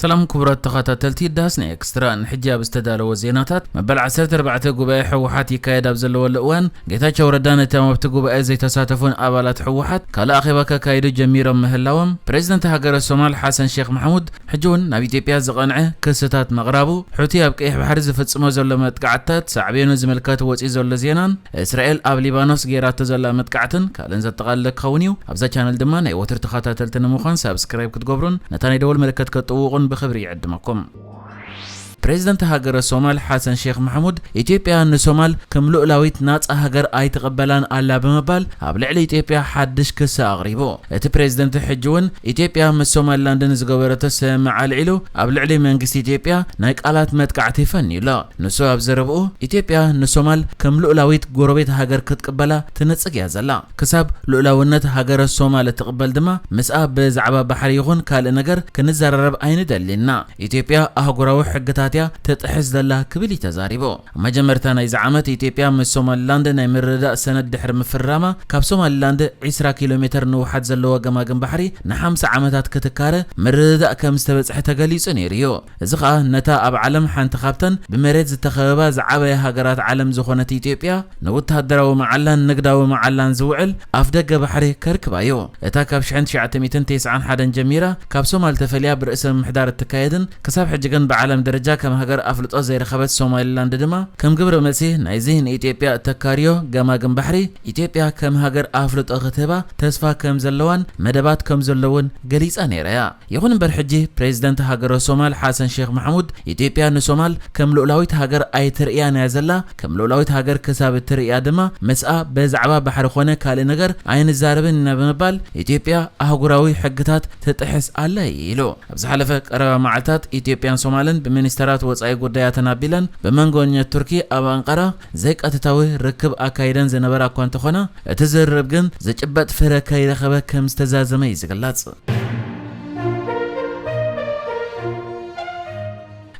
ሰላም ክቡራት ተኸታተልቲ ዳስና ኤክስትራ፣ ንሕጂ ኣብ ዝተዳለወ ዜናታት፣ መበል ዓሰርተ ኣርባዕተ ጉባኤ ህወሓት ይካየድ ኣብ ዘለወሉ እዋን፣ ጌታቸው ረዳ ነቶም ኣብቲ ጉባኤ ዘይተሳተፉን ኣባላት ህወሓት ካልእ ኣኼባ ከካይዱ ጀሚሮም ምህላዎም፣ ፕሬዝደንት ሃገረ ሶማል ሓሰን ሼክ ማሕሙድ ሕጂ እውን ናብ ኢትዮጵያ ዝቐንዐ ክስታት ምቕራቡ፣ ሑቲ ኣብ ቀይሕ ባሕሪ ዝፍጽሞ ዘሎ መጥቃዕትታት ሳዕቤኑ ዝምልከት ወጺኡ ዘሎ ዜናን፣ እስራኤል ኣብ ሊባኖስ ጌራቶ ዘላ መጥቃዕትን ካልእን ዘጠቓልለ ክኸውን እዩ። ኣብዛ ቻነል ድማ ናይ ወትሩ ተኸታተልቲ ንምዃን ሳብስክራይብ ክትገብሩን ነታ ናይ ደወል ምልክት ክትጥውቑን ብኽብሪ ይዕድመኩም። ፕሬዝደንት ሃገረ ሶማል ሓሰን ሼክ ማሕሙድ፣ ኢትዮጵያ ንሶማል ከም ልኡላዊት ናጻ ሃገር ኣይትቕበላን ኣላ ብምባል ኣብ ልዕሊ ኢትዮጵያ ሓድሽ ክሲ ኣቕሪቡ። እቲ ፕሬዝደንት ሕጂ እውን ኢትዮጵያ ምስ ሶማሊላንድ ንዝገበረቶ ስምምዕ ኣልዒሉ ኣብ ልዕሊ መንግስቲ ኢትዮጵያ ናይ ቃላት መጥቃዕቲ ፈንዩ ኣሎ። ንሱ ኣብ ዘረብኡ፣ ኢትዮጵያ ንሶማል ከም ልኡላዊት ጎረቤት ሃገር ክትቅበላ ትነጽግ እያ ዘላ። ክሳብ ልኡላውነት ሃገረ ሶማል እትቕበል ድማ ምስኣ ብዛዕባ ባሕሪ ይኹን ካልእ ነገር ክንዘራረብ ኣይንደልን ኢና። ኢትዮጵያ ኣህጉራዊ ሕግታት እያ ትጥሕስ ዘላ ክብል እዩ ተዛሪቡ። ኣብ መጀመርታ ናይዚ ዓመት ኢትዮጵያ ምስ ሶማሊላንድ ናይ ምርድዳእ ሰነድ ድሕሪ ምፍራማ ካብ ሶማሊላንድ ዒስራ ኪሎ ሜተር ንውሓት ዘለዎ ገማግም ባሕሪ ንሓምሳ ዓመታት ክትካረ ምርድዳእ ከም ዝተበጽሐ ተገሊጹ ነይሩ እዩ። እዚ ኸኣ ነታ ኣብ ዓለም ሓንቲ ካብተን ብመሬት ዝተኸበባ ዝዓበያ ሃገራት ዓለም ዝኾነት ኢትዮጵያ ንወተሃደራዊ መዓላን ንግዳዊ መዓላን ዝውዕል ኣፍደገ ባሕሪ ከርክባ እዩ። እታ ካብ ሽሕን ትሽዓተ ሚእትን ተስዓን ሓደን ጀሚራ ካብ ሶማል ተፈልያ ብርእሰ ምምሕዳር እትካየድን ክሳብ ሕጂ ግን ብዓለም ደረጃ ከም ሃገር ኣፍልጦ ዘይረኸበት ሶማሊላንድ ድማ ከም ግብረ መልሲ ናይዚ ንኢትዮጵያ እተካርዮ ገማግም ባሕሪ ኢትዮጵያ ከም ሃገር ኣፍልጦ ክትህባ ተስፋ ከም ዘለዋን መደባት ከም ዘለውን ገሊጻ ነይራ እያ። ይኹን እምበር ሕጂ ፕሬዝደንት ሃገረ ሶማል ሓሰን ሼክ ማሕሙድ ኢትዮጵያ ንሶማል ከም ልኡላዊት ሃገር ኣይትርእያን እያ ዘላ፣ ከም ልኡላዊት ሃገር ክሳብ እትርእያ ድማ ምስኣ ብዛዕባ ባሕሪ ኾነ ካልእ ነገር ኣይንዛረብን ኢና ብምባል ኢትዮጵያ ኣህጉራዊ ሕግታት ትጥሕስ ኣላ እዩ ኢሉ። ኣብ ዝሓለፈ ቀረባ መዓልታት ኢትዮጵያን ሶማልን ብሚኒስተራት ወጻኢ ጉዳያተን ኣቢለን ብመንጎኛ ቱርኪ ኣብ ኣንቀራ ዘይቀጥታዊ ርክብ ኣካይደን ዝነበራ እኳ እንተኾና እቲ ዝርርብ ግን ዝጭበጥ ፍረ ከይረኸበ ከም ዝተዛዘመ እዩ ዝግለጽ።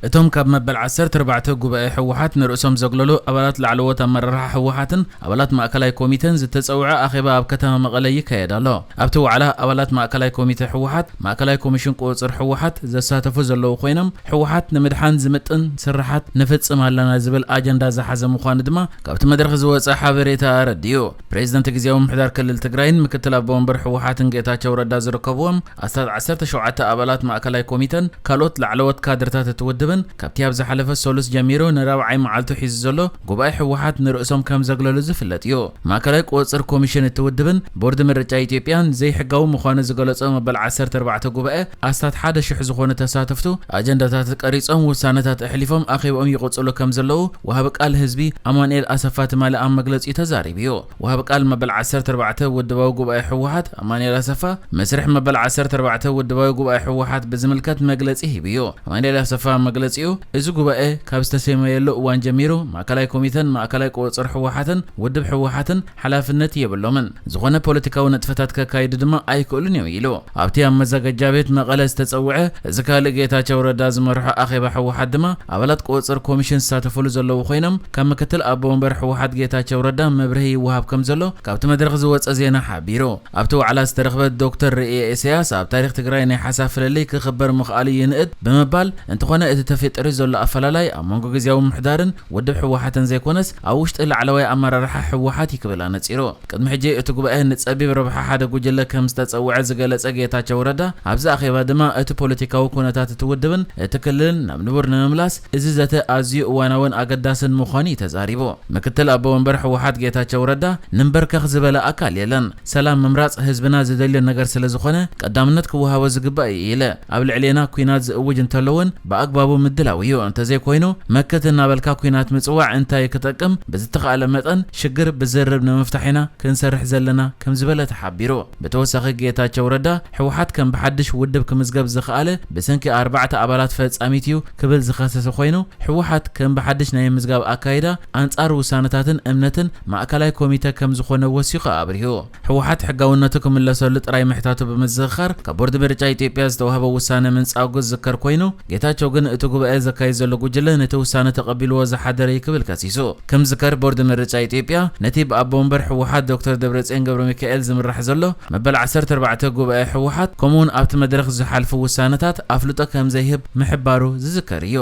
እቶም ካብ መበል ዓሰርተ ኣርባዕተ ጉባኤ ህወሓት ንርእሶም ዘግለሉ ኣባላት ላዕለዎት ኣመራርሓ ህወሓትን ኣባላት ማእከላይ ኮሚተን ዝተጸውዐ ኣኼባ ኣብ ከተማ መቐለ ይካየድ ኣሎ። ኣብቲ ዋዕላ ኣባላት ማእከላይ ኮሚተ ህወሓት፣ ማእከላይ ኮሚሽን ቁጽጽር ህወሓት ዘሳተፉ ዘለዉ ኮይኖም፣ ህወሓት ንምድሓን ዝምጥን ስርሓት ንፍጽም ኣለና ዝብል ኣጀንዳ ዝሓዘ ምዃኑ ድማ ካብቲ መድረኽ ዝወጸ ሓበሬታ ኣረዲኡ። ፕሬዝደንት ግዝያዊ ምምሕዳር ክልል ትግራይን ምክትል ኣቦ ወንበር ህወሓትን ጌታቸው ረዳ ዝርከብዎም ኣስታት ዓሰርተ ሸውዓተ ኣባላት ማእከላይ ኮሚተን ካልኦት ላዕለዎት ካድርታት እቲ ውድብን ካብቲ ኣብ ዝሓለፈ ሰሉስ ጀሚሩ ንራብዓይ መዓልቱ ሒዙ ዘሎ ጉባኤ ህወሓት ንርእሶም ከም ዘግለሉ ዝፍለጥ እዩ። ማእከላይ ቁጽጽር ኮሚሽን እቲ ውድብን ቦርድ ምርጫ ኢትዮጵያን ዘይሕጋዊ ምዃኑ ዝገለጾ መበል ዓሰርተ ኣርባዕተ ጉባኤ ኣስታት ሓደ ሽሕ ዝኾኑ ተሳተፍቱ ኣጀንዳታት ቀሪጾም ውሳነታት ኣሕሊፎም ኣኼብኦም ይቕጽሉ ከም ዘለዉ ወሃቢ ቃል ህዝቢ ኣማኑኤል ኣሰፋ ትማሊ ኣብ መግለጺኡ ተዛሪቡ እዩ። ወሃቢ ቃል መበል ዓሰርተ ኣርባዕተ ውድባዊ ጉባኤ ህወሓት ኣማኑኤል ኣሰፋ መስርሕ መበል ዓሰርተ ኣርባዕተ ውድባዊ ጉባኤ ህወሓት ብዝምልከት መግለጺ ሂቡ እዩ። ኣማኑኤል ኣሰፋ ኣብ መግለጺኡ፣ እዚ ጉባኤ ካብ ዝተሰመየሉ እዋን ጀሚሩ ማእከላይ ኮሚተን ማእከላይ ቁጽጽር ህወሓትን ውድብ ህወሓትን ሓላፍነት የብሎምን፣ ዝኾነ ፖለቲካዊ ንጥፈታት ከካይዱ ድማ ኣይክእሉን እዮም ኢሉ። ኣብቲ ኣብ መዘጋጃ ቤት መቐለ ዝተጸውዐ እዚ ካልእ ጌታቸው ረዳ ዝመርሖ ኣኼባ ህወሓት ድማ ኣባላት ቁጽጽር ኮሚሽን ዝሳተፍሉ ዘለዉ ኮይኖም ካብ ምክትል ኣቦ ወንበር ህወሓት ጌታቸው ረዳ መብርሂ ይወሃብ ከም ዘሎ ካብቲ መድረኽ ዝወጸ ዜና ሓቢሩ። ኣብቲ ዋዕላ ዝተረኽበ ዶክተር ርእየ ኢሳያስ ኣብ ታሪኽ ትግራይ ናይ ሓሳብ ፍልልይ ክኽበር ምኽኣሉ ይንእድ ብምባል እንተኾነ እቲ ተፈጢሩ ዘሎ ኣፈላላይ ኣብ መንጎ ግዝያዊ ምምሕዳርን ውድብ ህወሓትን ዘይኮነስ ኣብ ውሽጢ ላዕለዋይ ኣመራርሓ ህወሓት እዩ ክብል ኣነጺሩ። ቅድሚ ሕጂ እቲ ጉባኤ ንጸቢብ ረብሓ ሓደ ጉጅለ ከም ዝተጸውዐ ዝገለጸ ጌታቸው ረዳ፣ ኣብዚ ኣኼባ ድማ እቲ ፖለቲካዊ ኩነታት እቲ ውድብን እቲ ክልልን ናብ ንቡር ንምምላስ እዚ ዘተ ኣዝዩ እዋናውን ኣገዳስን ምዃኑ እዩ ተዛሪቡ። ምክትል ኣቦ ወንበር ህወሓት ጌታቸው ረዳ፣ "ንንበርከኽ ዝበለ ኣካል የለን። ሰላም ምምራጽ ህዝብና ዝደልዮ ነገር ስለ ዝኾነ ቀዳምነት ክወሃቦ ዝግባእ እዩ" ኢለ። ኣብ ልዕሌና ኲናት ዝእውጅ እንተሎ እውን ብኣግባቡ ምድላው እዩ። እንተዘይኮይኑ መክት እናበልካ ኲናት ምጽዋዕ እንታይ ክጠቅም? ብዝተኻእለ መጠን ሽግር ብዝርርብ ንምፍታሕ ኢና ክንሰርሕ ዘለና ከም ዝበለ ተሓቢሩ። ብተወሳኺ ጌታቸው ረዳ፣ ህወሓት ከም ብሓድሽ ውድብ ክምዝገብ ዝኸኣለ ብሰንኪ ኣርባዕተ ኣባላት ፈጻሚት እዩ ክብል ዝኸሰሰ ኮይኑ፣ ህወሓት ከም ብሓድሽ ናይ ምዝጋብ ኣካይዳ ኣንጻር ውሳነታትን እምነትን ማእከላይ ኮሚተ ከም ዝኾነ ወሲኹ ኣብሪሁ። ህወሓት ሕጋውነቱ ክምለሰሉ ጥራይ ምሕታቱ ብምዝኽኻር፣ ካብ ቦርድ ምርጫ ኢትዮጵያ ዝተዋህበ ውሳነ ምንጻጉ ዝዝከር ኮይኑ፣ ጌታቸው ግን እቲ ጉባኤ ዘካይድ ዘሎ ጉጅለ ነቲ ውሳነ ተቐቢልዎ ዝሓደረ እዩ ክብል ከሲሱ። ከም ዝከር ቦርድ ምርጫ ኢትዮጵያ ነቲ ብኣቦ ወንበር ህወሓት ዶክተር ደብረጽዮን ገብረ ሚካኤል ዝምራሕ ዘሎ መበል ዓሰርተ ኣርባዕተ ጉባኤ ህወሓት ከምኡውን ኣብቲ መድረኽ ዝሓልፉ ውሳነታት ኣፍልጦ ከም ዘይህብ ምሕባሩ ዝዝከር እዩ።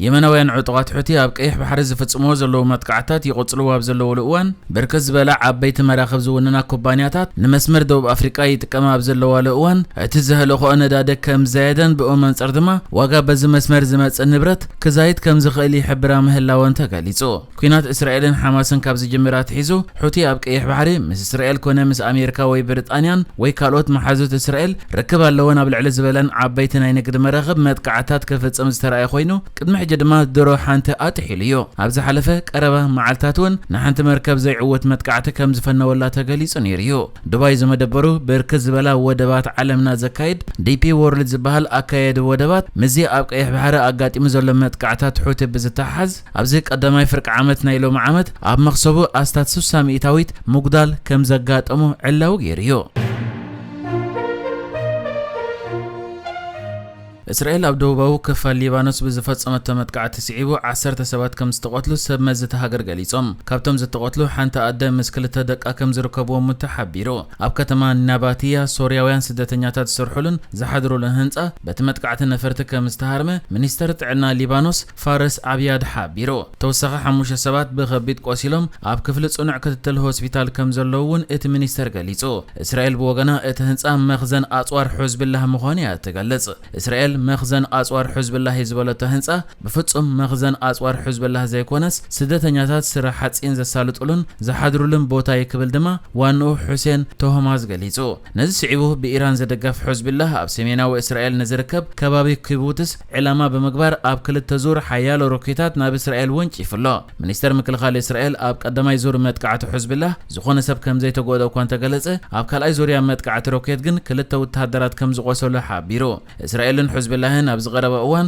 የመናውያን ዕጡቓት ሑቲ ኣብ ቀይሕ ባሕሪ ዝፍጽምዎ ዘለዉ መጥቃዕታት ይቕጽልዎ ኣብ ዘለዉሉ እዋን፣ ብርክት ዝበላ ዓበይቲ መራኽብ ዝውንና ኩባንያታት ንመስመር ደቡብ ኣፍሪቃ ይጥቀማ ኣብ ዘለዋሉ እዋን፣ እቲ ዘህለኽኦ ነዳዲ ከም ዝዛየደን ብኡ መንጽር ድማ ዋጋ በዚ መስመር ዝመጽእ ንብረት ክዛይድ ከም ዝኽእል ይሕብራ ምህላወን ተገሊጹ። ኲናት እስራኤልን ሓማስን ካብ ዝጅምር ኣትሒዙ፣ ሑቲ ኣብ ቀይሕ ባሕሪ ምስ እስራኤል ኮነ ምስ ኣሜሪካ ወይ ብሪጣንያን ወይ ካልኦት መሓዙት እስራኤል ርክብ ኣለወን ኣብ ልዕሊ ዝበለን ዓበይቲ ናይ ንግዲ መራኽብ መጥቃዕታት ክፍጽም ዝተራእየ ኮይኑ፣ ቅድሚ ሕጂ ድማ ድሮ ሓንቲ ኣጥሒሉ እዩ። ኣብ ዝሓለፈ ቀረባ መዓልታት እውን ንሓንቲ መርከብ ዘይዕውት መጥቃዕቲ ከም ዝፈነወላ ተገሊጹ ነይሩ እዩ። ዱባይ ዝመደበሩ ብርክት ዝበላ ወደባት ዓለምና ዘካይድ ዲፒ ዎርልድ ዝበሃል ኣካየዲ ወደባት፣ ምስዚ ኣብ ቀይሕ ባሕሪ ኣጋጢሙ ዘሎ መጥቃዕታት ሑቲ ብዝተሓዝ፣ ኣብዚ ቀዳማይ ፍርቂ ዓመት ናይ ሎሚ ዓመት ኣብ መኽሰቡ ኣስታት ስሳ ሚእታዊት ምጉዳል ከም ዘጋጠሞ ዕላዊ ገይሩ እዩ። እስራኤል ኣብ ደቡባዊ ክፋል ሊባኖስ ብዝፈጸመቶ መጥቃዕቲ ስዒቡ ዓሰርተ ሰባት ከም ዝተቐትሉ ሰብ መዚ እታ ሃገር ገሊጾም። ካብቶም ዝተቐትሉ ሓንቲ ኣደ ምስ ክልተ ደቃ ከም ዝርከብዎም እውን ተሓቢሩ። ኣብ ከተማ ናባትያ ሶርያውያን ስደተኛታት ዝሰርሑሉን ዝሓድሩሉን ህንጻ በቲ መጥቃዕቲ ነፈርቲ ከም ዝተሃርመ ሚኒስተር ጥዕና ሊባኖስ ፋርስ ኣብያድ ሓቢሩ። ተወሳኺ ሓሙሽተ ሰባት ብኸቢድ ቆሲሎም ኣብ ክፍሊ ጽኑዕ ክትትል ሆስፒታል ከም ዘለዉ እውን እቲ ሚኒስተር ገሊጹ። እስራኤል ብወገና እቲ ህንጻ መኽዘን ኣጽዋር ሑዝብላህ ምዃኑ እያ እትገልጽ። እስራኤል መኽዘን ኣጽዋር ሑዝብላህ እዩ ዝበለቶ ህንጻ ብፍጹም መኽዘን ኣጽዋር ሑዝብላህ ዘይኮነስ፣ ስደተኛታት ስረ ሓጺን ዘሳልጡሉን ዝሓድሩሉን ቦታ እዩ ክብል ድማ ዋንኡ ሑሴን ቶሆማዝ ገሊጹ። ነዚ ስዒቡ ብኢራን ዝድገፍ ሑዝብላህ ኣብ ሰሜናዊ እስራኤል ንዝርከብ ከባቢ ኪቡትስ ዕላማ ብምግባር ኣብ ክልተ ዙር ሓያሎ ሮኬታት ናብ እስራኤል ወንጪፉ ኣሎ። ሚኒስተር ምክልኻል እስራኤል ኣብ ቀዳማይ ዙር መጥቃዕቲ ሑዝብላህ ዝኾነ ሰብ ከም ዘይተጎድኦ እኳ እንተገለጸ፣ ኣብ ካልኣይ ዙርያ መጥቃዕቲ ሮኬት ግን ክልተ ወተሃደራት ከም ዝቖሰሉ ሓቢሩ። እስራኤልን ሑዝብላህን ኣብዚ ቀረባ እዋን፣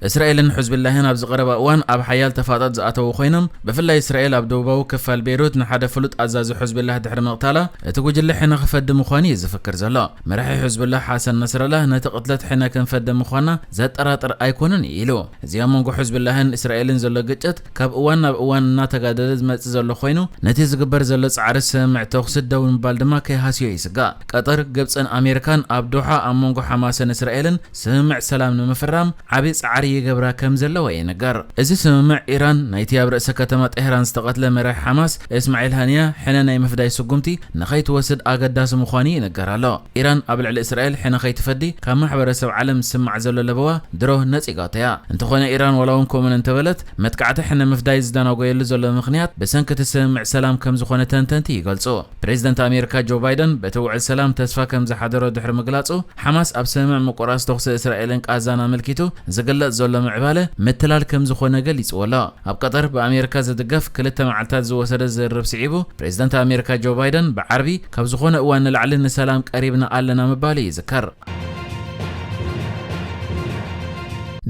እስራኤልን ሑዝብላህን ኣብዚ ቀረባ እዋን ኣብ ሓያል ተፋጠጥ ዝኣተዉ ኮይኖም፣ ብፍላይ እስራኤል ኣብ ደቡባዊ ክፋል ቤይሩት ንሓደ ፍሉጥ ኣዛዚ ሑዝብላህ ድሕሪ ምቕታላ፣ እቲ ጉጅለ ሕነ ክፈዲ ምዃኑ እዩ ዝፍክር ዘሎ። መራሒ ሑዝብላህ ሓሰን ነስረላህ ነቲ ቅትለት ሕነ ክንፈዲ ምዃንና ዘጠራጥር ኣይኮነን እዩ ኢሉ። እዚ ኣብ መንጎ ሑዝብላህን እስራኤልን ዘሎ ግጭት ካብ እዋን ናብ እዋን እናተጋደደ ዝመጽእ ዘሎ ኮይኑ፣ ነቲ ዝግበር ዘሎ ጻዕሪ ስምምዕ ተኹሲ ደው ንምባል ድማ ከይሃስዮ ይስጋእ። ቀጠር፣ ግብጽን ኣሜሪካን ኣብ ዶሓ ኣብ መንጎ ሓማስን እስራኤልን ስምምዕ ሰላም ንምፍራም ዓቢ ጻዕሪ ይገብራ ከም ዘለዋ ይንገር። እዚ ስምምዕ፣ ኢራን ናይቲ ኣብ ርእሰ ከተማ ጤህራን ዝተቐትለ መራሒ ሓማስ እስማዒል ሃኒያ ሕነ ናይ ምፍዳይ ስጉምቲ ንኸይትወስድ ኣገዳሲ ምዃኑ ይንገር ኣሎ። ኢራን ኣብ ልዕሊ እስራኤል ሕነ ከይትፈዲ ካብ ማሕበረሰብ ዓለም ዝስማዕ ዘሎ ለበዋ ድሮ ነጺጋቶ እያ። እንተኾነ ኢራን ዋላ እውን ከምኡን እንተበለት፣ መጥቃዕቲ ሕነ ምፍዳይ ዝደናጎየሉ ዘሎ ምኽንያት ብሰንኪ እቲ ስምምዕ ሰላም ከም ዝኾነ ተንተንቲ ይገልጹ። ፕሬዚደንት ኣሜሪካ ጆ ባይደን በቲ ውዕል ሰላም ተስፋ ከም ዝሓደሮ ድሕሪ ምግላጹ፣ ሓማስ ኣብ ስምምዕ ምቁራጽ ተኹሲ እስራኤልን ቃዛን ኣመልኪቱ ዝግለጽ ዘሎ ምዕባለ ምትላል ከም ዝኾነ ገሊጽዎ ኣሎ። ኣብ ቀጠር ብኣሜሪካ ዝድገፍ ክልተ መዓልታት ዝወሰደ ዝርርብ ስዒቡ፣ ፕሬዚደንት ኣሜሪካ ጆ ባይደን ብዓርቢ ካብ ዝኾነ እዋን ንላዕሊ ንሰላም ቀሪብና ኣለና ምባሉ ይዝከር።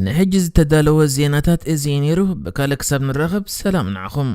ንሕጂ ዝተዳለወ ዜናታት እዚ እዩ ነይሩ። ብካልእ ክሳብ ንራኸብ ሰላም ንዓኹም።